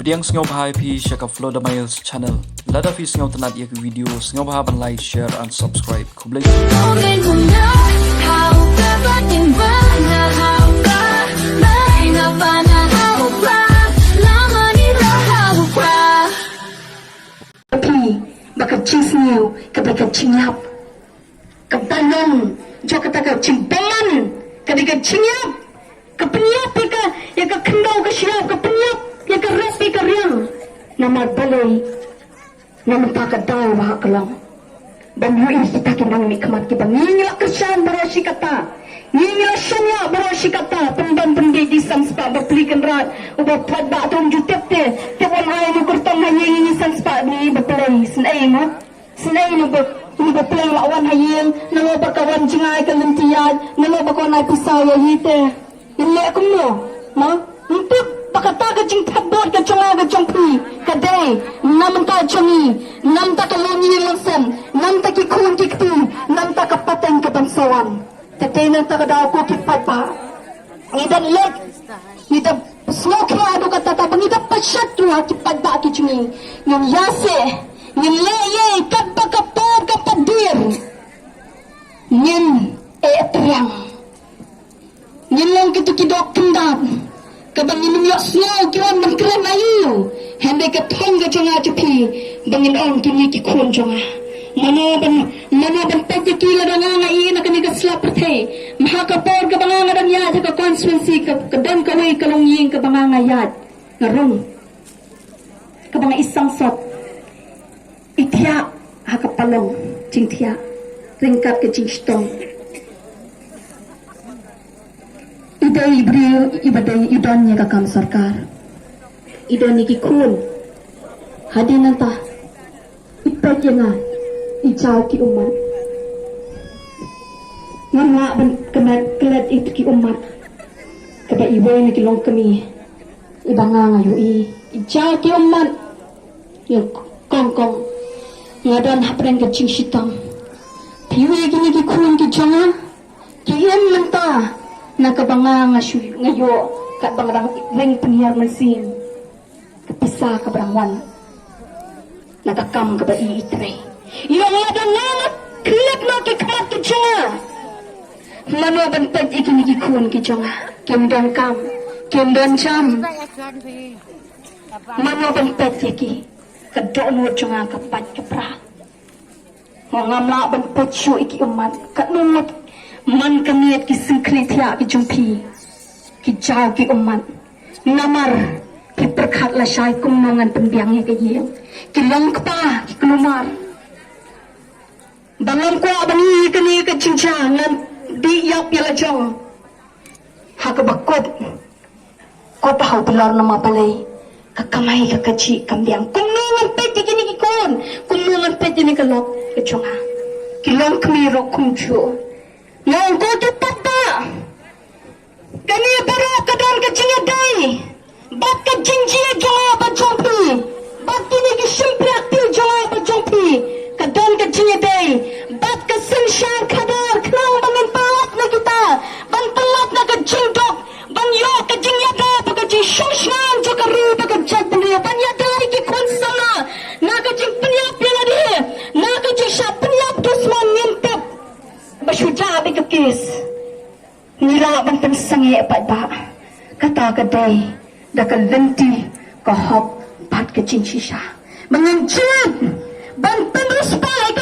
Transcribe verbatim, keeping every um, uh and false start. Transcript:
Pdiang sngewbha ïa phi sha ka Flow the Miles channel. Lada phi sngewtynnat ïa ka video, sngewbha ban like, share and subscribe. Khublei. Phi, ba ka jingsniew ka dei ka jingïap. Ka ban long jong kata ka jingbymman ka dei ka jingïap. Ka pynïap ïa ka, ïa ka khyndew ka shyiap, ka pynïap ïa ka rep ïa ka riang. Namar balei? Na mynta ka daw ba ha ka long. Ban ïohi kita ki nongmihkhmat kiba ngi ngi la kyrshan baroh shi katta. Ngi ngi la shaniah baroh shi katta. Pynban pynbeit di san spah bapli kynrad. Uba paidbah te um ju tip te. Tip wan ai nu kyrtong ha ngi ngi san spah ni bapli. Snei mo. Snei nu ba, nu bapli la wan ha ïing. Nalo ba ka wan jngai ka lynti ïaid. Nalo ba ka wan ai pisa ïa ïi te. Ngin leh kumno? Mo? Ngin tip ba kata ka jingthep bad ka jong nga ka jong phi ka dei na mynta jong ngi, na mynta ka longïing longsem, na mynta ki khun ki kti, na mynta ka pateng ka ban sa wan. Te dei na kata ka daw ko ki paidbah, ngi dang leit, ngi dang sngewkhia haduh katta ba ngi dang pynshad ruh ha ki paidbah ki jong ngi. Ngin ïaseh, ngin leh ïa katba ka por ka padir. Ngin eh triang. Ngin long kito ki doh kyndap kaba ngin ym ïohsngew ki wan ban kren aïu. Hynrei ka thong ka jong nga jong phi ba ngin ong kine ki khun jong nga. Mano ban, mano ban peit ïa ki lada nga nga ïeh na kane ka sla pyrthei. Ma ha ka por kaba nga nga dang ïaid ha ka constituency ka, ka don kawei ka longïing kaba nga nga ïaid. Nga rung kaba nga i sangsot. I thiah ha ka palong, jingthiah ryngkat ka jingshitom. I dei i briew iba dei i don ïa ka kam sorkar. I don ïa ki khun. Hadien nangta i peit ïa nga, i jaw ki ummat. Ngam lah ban klet, klet ïa ki ummat. Kaba iwei na ki longkmie iba nga nga ïohi, i jaw ki ummat. Ïa kong kong, nga don hapdeng ka jingshitom. Phi ïohi kine ki khun ki jong nga ki im mynta na kaba nga nga shu nga ïoh katba nga dang ring pynhiar mynsiem. Ka pisa kaba dang wan na ka kam kaba i i trei. Ïa nga dang nga nga klet noh ki khmat ki jong nga. Mano ban peit ïa kine ki khun ki jong nga, kim don kam, kim don jam. Mano ban peit ïa ki. Ka dohnud jong nga ka pait ka pra. Nga ngam lah ban peit shuh ïa ki ummat. Katno ngut man ka miet ki syngkhlieh thiah ki jong phi. Ki jaw ki ummat. Namar ki pyrkhat lashai kumno ngan pynbiang ïa ka ïing. Ki long kpa ki kulmar. Ba ngam kwah ban ïoh ïa kane ka jingjia, ngan dih ïap ïa la jong. Ha kaba kut. Kut ha u bilor namar balei? Ka kamai ka kajih kam biang. Kumno ngan peit ïa kine ki khun? Kumno ngan peit ïa kane ka lok ka jong nga? Ki longkmie ruh kumjuh. Nga ong ko ki paidbah. Kane baroh ka don ka jingïadei bad ka jingjia jong nga bad jong phi. Bad kine ki shympriahti jong nga bad jong phi. Ka don ka jingïadei bad ka synshar khadar khnang ba ngin pynlait na kita, ban pynlait na ka jingduk, ban ïoh ka jingïada bad ka jingshong shngain jong ka ri bad ka jaitbynriew, ban ïada ïa ki khun samla na ka jingpynïap ïa lade, na ka jingshah pynïap dusmon. Ngim tip ba shu jah beit ka case. Ngi lah ban pynsangeh paidbah. Kata ka dei da ka lynti ka hok bad ka jingshisha. Ba ngin jied ban pynriewspah ïa